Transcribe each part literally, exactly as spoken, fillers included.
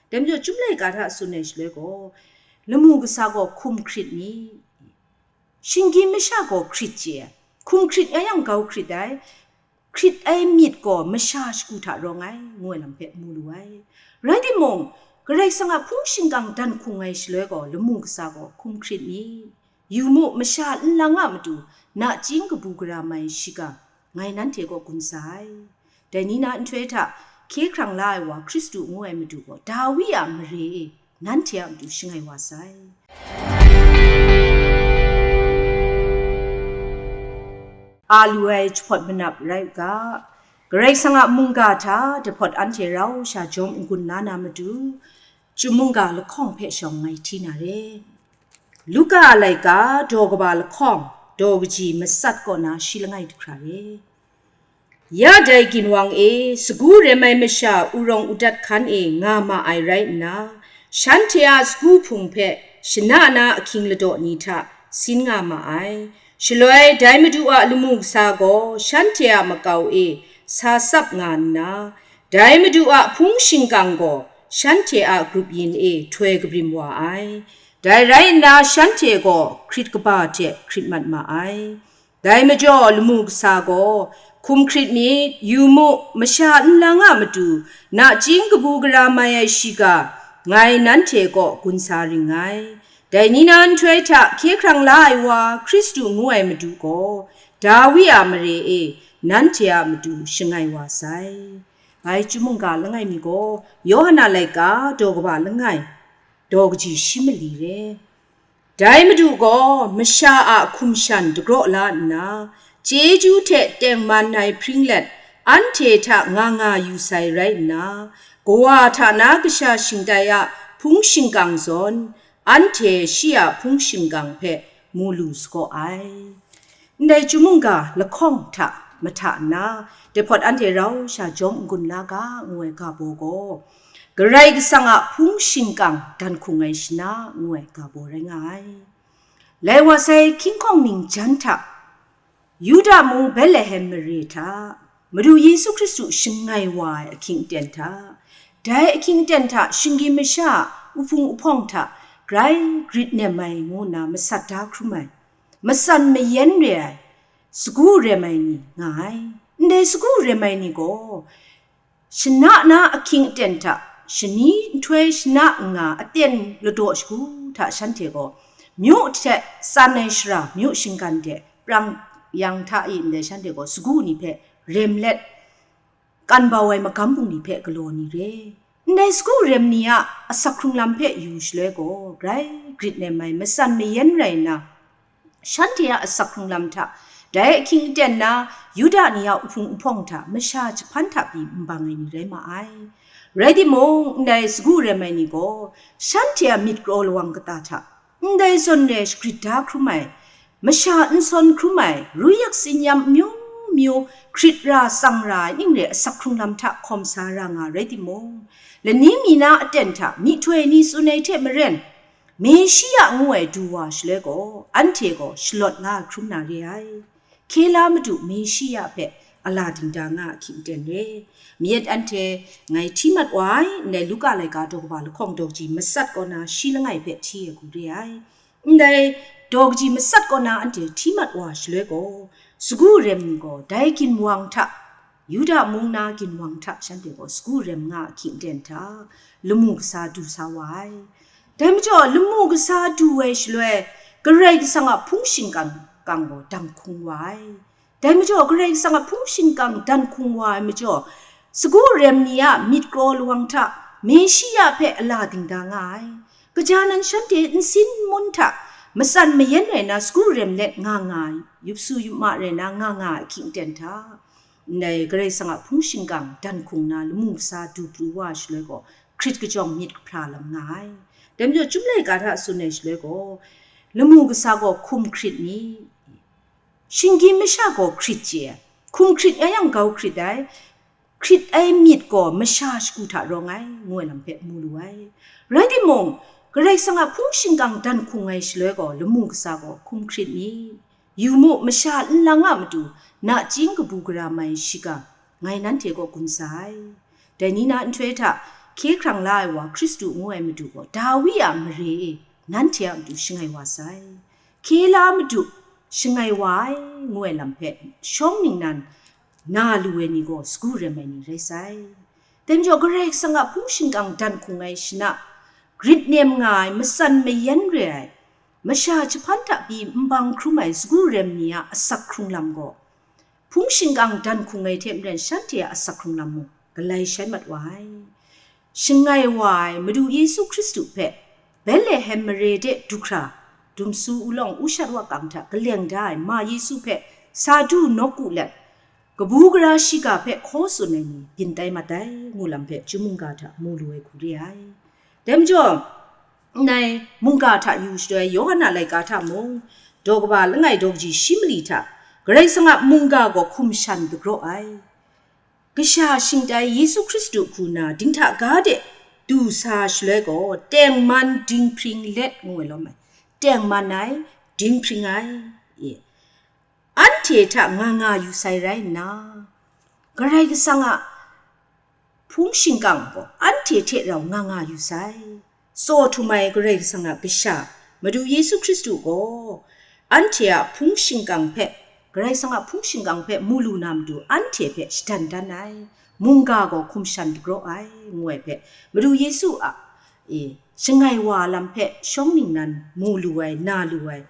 Dai majaw, Chyum laika hta tsun ai shaloi gaw, lamu kasa gaw hkum hkrit mi? Shinggyim masha gaw hkrit chye ai, hkum hkrit nga yang grau hkrit ai, hkrit ai myit gaw masha shagu hta rawng ai, ngu ai lam hpe mu lu ai. Rai timung, Karai Kasang a hpung shingkang dan hkung ai shaloi gaw, lamu kasa gaw hkum hkrit mi? Yu mu, masha nlang a matu nachying kabu gara mai shiga, ngai nanhte kaw gun sa ai. Dai ni na nhtoi hta hkye hkrang la ai wa Hkristu ngu ai Madu gaw, Dawi a mare e nanhte a matu shangai wa sai. A lu ai jahpawt manap rai u ga, Karai Kasang a mungga hta dahpawt anhte rau sha jawm n-gun la na matu, Chyum mungga lahkawng hpe shawng ngai hti na re. Luka a laika, daw kaba lahkawng, daw kaji matsat kaw na shi langai du hkra re. Ya dai ginwang e, sagu rem ai masha urawng udat hkan e nga ma ai rai nna, shanhte a sagu hpung hpe shana na ahkying ladaw ni hta sin nga ma ai. Shaloi dai Madu a lamu kasa gaw shanhte a makau e sa tsap nga nna, dai Madu a hpung shingkang gaw shanhte a grup yin e htoi kabrim wa ai. Dai rai nna, shanhte gaw hkrit kaba hte hkrit mat ma ai. Dai majaw, lamu kasa gaw, hkum hkrit myit, yu mu, masha nlang a matu nachying kabu gara mai ai shiga, ngai nanhte kaw gun sa ring ngai. Dai ni na nhtoi hta hkye hkrang la ai wa Hkristu ngu ai Madu gaw, Dawi a mare e nanhte a matu shangai wa sai. Bai chyum mungga langai mi gaw, Yawhan a laika, daw kaba langai, daw kaji shi mali re. Dai Madu gaw masha a hkum shan dagraw la nna, chyeju hte tengman ai hpring let, anhte hta nga nga yu sai rai nna, Kawa hta na Kasha shingtai a hpung shingkang zawn, anhte shi a hpung shingkang hpe mu lu sagaw ai. Ndai chyum mungga lahkawng hta mahta nna, dai hpawt anhte rau sha jawm n-gun la ga, ngu ai ga baw gaw, Karai Kasang a hpung shingkang dan hkung ai shana, ngu ai ga baw rai nga ai. Lai wa sai hkying hkawng ning jan hta, Yuda mung Betlehem mare hta, Madu Yesu Hkristu shangai wa ai ahkying aten hta, dai ahkying aten hta shinggyim masha a uhpung uhpawng hta grai grit nem ai ngu nna masat da hkrum ai, matsan mayan re ai sagu rem ai ni nga ai. Ndai sagu rem ai ni gaw, shana na ahkying aten hta, shani nhtoi shana nga aten ladaw shagu hta shanhte gaw, myu hte tsan ai shara, myu shinggan de prang yang hta e ndai shanhte gaw sagu ni hpe rem let, kan bau ai magam bungli hpe galaw ni re. Ndai sagu rem ni a asak hkrung lam hpe yu shaloi gaw, grai grit nem ai matsan mayan rai nna, shanhte a asak hkrung lam hta, dai ahkying aten na Yuda ni a uhpung uhpawng hta masha jahpan hta pyi n bang ai ni rai ma ai. Rai timung, ndai sagu rem ai ni gaw, shanhte a myit kraw lawang kata hta, ndai zawn re shagrit da hkrum ai, masha n sawn hkrum ai, ruyek tsinyam amyu myu hkrit ra tsang ra ai ning re asak hkrung lam hta hkawm sa ra nga rai timung, lani mi na aten hta myihtoi ni tsun ai hte maren, Meshia ngu ai du wa shaloi gaw, anhte gaw shalawt la hkrum na re ai. Hkye la Madu Meshia hpe a la dingda nga a hkying aten re. Mayat anhte ngai hti mat wa ai, ndai Luka laika daw kaba lahkawng daw kaji matsat kaw na shi langai hpe hti ai hku re ai. Ndai daw kaji matsat kaw na anhte hti mat wa shaloi gaw, sagu rem ni gaw dai ginwang hta, Yuda mung na ginwang hta shanhte gaw sagu rem nga ahkying aten hta, lamu kasa du sa wa ai. Dai majaw, lamu kasa du ai shaloi, Karai Kasang a hpung shingkang kang gaw dan hkung wa ai. Dai majaw, Karai Kasang a hpung shingkang dan hkung wa ai majaw, sagu rem ni a myit kraw lawang hta Meshia hpe a la dingda nga ai. Kaja nan shanhte nsin mun hta matsan mayan rai na, sagu rem let nga nga ai, yup su yup ma rai na nga nga ai ahkying aten hta, ndai Karai Kasang a hpung shingkang dan hkung na lamu kasa du pru wa ai shaloi gaw, hkrit kajawng myit kahpra lam nga ai. Dai majaw, Chyum laika hta tsun ai shaloi gaw, lamu kasa gaw hkum hkrit mi? Shinggyim masha gaw hkrit chye ai, hkum hkrit nga yang grau hkrit ai, hkrit ai myit gaw masha shagu hta rawng ai, ngu ai lam hpe mu lu ai. Rai timung, Karai Kasang a hpung shingkang dan hkung ai shaloi gaw, lamu kasa gaw hkum hkrit mi? Yu mu, masha nlang a matu nachying kabu gara mai shiga, ngai nanhte kaw gun sa ai. Dai ni na nhtoi hta hkye hkrang la ai wa Hkristu ngu ai Madu gaw Dawi a mare e nanhte a matu shangai wa sai. Hkye la Madu shangai wa ai ngu ai lam hpe shawng ningnan na lu ai ni gaw sagu rem ai ni rai sai. Dai majaw Karai Kasang a hpung shingkang dan hkung ai shana, grit nem nga ai, matsan mayan re ai, masha jahpan hta pyi nbang hkrum ai sagu rem ni a asak hkrung lam gaw, hpung shingkang dan hkung ai hte maren shanhte a asak hkrung lam mung galai shai mat wa ai. Shangai wa ai Madu Yesu Hkristu hpe Betlehem mare de du hkra, dumsu ulawng ushat wakang hta kaleng da ai ma Yesu hpe sa du nawku let, kabu gara shiga hpe hkaw tsun ai ni byin tai mat ai, ngu lam hpe chyum mungga hta mu lu ai hku re ai. Dai majaw, ndai mungga hta yu shaloi Yawhan a laika hta mung, daw kaba langai daw kaji shi mali hta, Karai Kasang a mungga gaw hkum shan dagraw ai. Kasha shingtai Yesu Hkristu hku na dinghta ga de du sa shaloi gaw, tengman dinghpring let ngu ai lawm ai. Tengman ai, dinghpring ai. E. Anhte hta nga nga yu sai rai nna, Karai Kasang a hpung shingkang gaw anhte hte rau nga nga yu sai. Tsaw htum ai Karai Kasang a Kasha, Madu Yesu Hkristu gaw, anhte a hpung shingkang hpe, Karai Kasang a hpung shingkang hpe mu lu na matu anhte hpe shadan dan ai, mungga gaw hkum shan dagraw ai, ngu ai hpe, Madu Yesu a, e, shangai wa lam hpe shawng ningnan mu lu ai, na lu ai,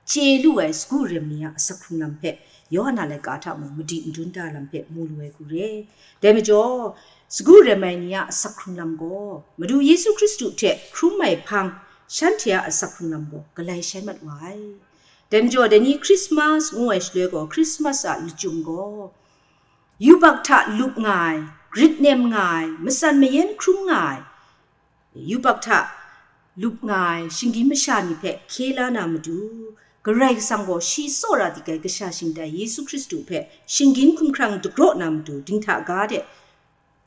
chye lu ai sagu rem ni a asak hkrung lam hpe Yawhan a laika hta mung madi madun da lam hpe mu lu ai hku re. Dai majaw, sagu rem ai ni a asak hkrung lam gaw, Madu Yesu Hkristu hte hkrum ai hpang, shanhte a asak hkrung lam gaw galai shai mat wa ai. Dai majaw, dai ni Christmas ngu ai shaloi gaw, Christmas a lachyum gaw, yubak hta lup nga ai, grit nem nga ai, matsan mayan hkrum nga ai, yubak hta lup nga ai shinggyim masha ni hpe hkye la na matu, Karai Kasang gaw shi tsawra dik ai Kasha shingtai Yesu Hkristu hpe shinggyim hkumhkrang dagraw na matu, dinghta ga de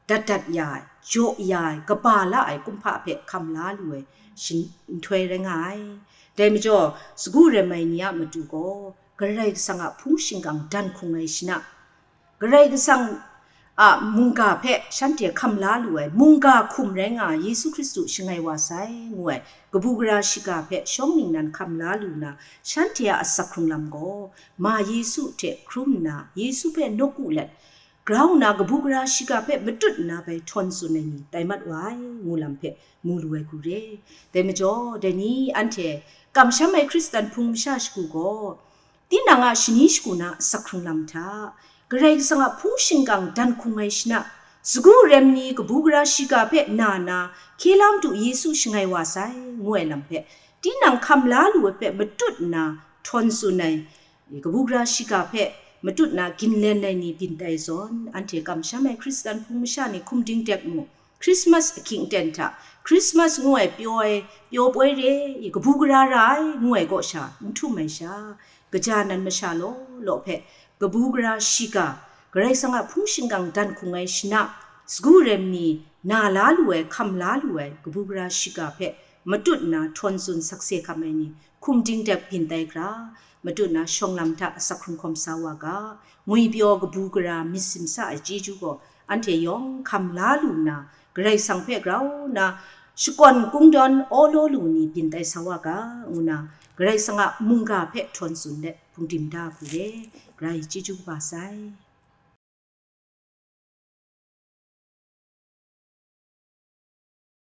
dat dat ya ai, jaw ya ai, kaba la ai kumhpa hpe hkam la lu ai shin-, nhtoi rai nga ai. Dai majaw, sagu rem ai ni a matu gaw, Karai Kasang a hpung shingkang dan hkung ai shana, Karai Kasang a mungga hpe shanhte hkam la lu ai, mungga hkum rai nga ai Yesu Hkristu shangai wa sai, ngu ai, kabu gara shiga hpe shawng ningnan hkam la lu na, shanhte a asak hkrung lam gaw, ma Yesu hte hkrum nna, Yesu hpe nawku let, grau nna kabu gara shiga hpe matut nna bai htawn tsun ai ni tai mat wa ai, ngu lam hpe mu lu ai hku re. Dai majaw, dai ni anhte kamsham ai Hkristan hpung masha shagu gaw, tinang a shani shagu na asak hkrung lam hta, Karai Kasang a hpung shingkang dan hkung ai shana, sagu rem ni kabu gara shiga hpe na na, hkye la Madu Yesu shangai wa sai, ngu ai lam hpe, tinang hkam la lu ai hpe matut nna htawn tsun ai, kabu gara shiga hpe matut na ginlen ai ni byin tai zawn, anhte kamsham ai Hkristan hpung masha ni hkum dingdek mu. Christmas ahkying aten hta, Christmas ngu ai pyaw ai, pyaw poi re i, kabu gara ra ai ngu ai kaw sha n htum ai sha, kaja nan masha law law hpe, kabu gara shiga, Karai Kasang a hpung shingkang dan hkung ai shana, sagu rem ni, na la lu ai, hkam la lu ai, kabu gara shiga hpe matut nna htawn tsun sakse hkam ai ni, hkum dingdek byin tai hkra, matut na shawng lam hta asak hkrung hkawm sa wa ga, ngwipyaw kabu gara myit simsa ai chyeju gaw, anhte yawng hkam la lu nna, Karai Kasang hpe grau nna, shakawn kungdawn awlaw lu ni byin tai sa wa ga, ngu na, Karai Kasang a mungga hpe htawn tsun let, hpungdim da hku re, Karai chyeju kaba sai.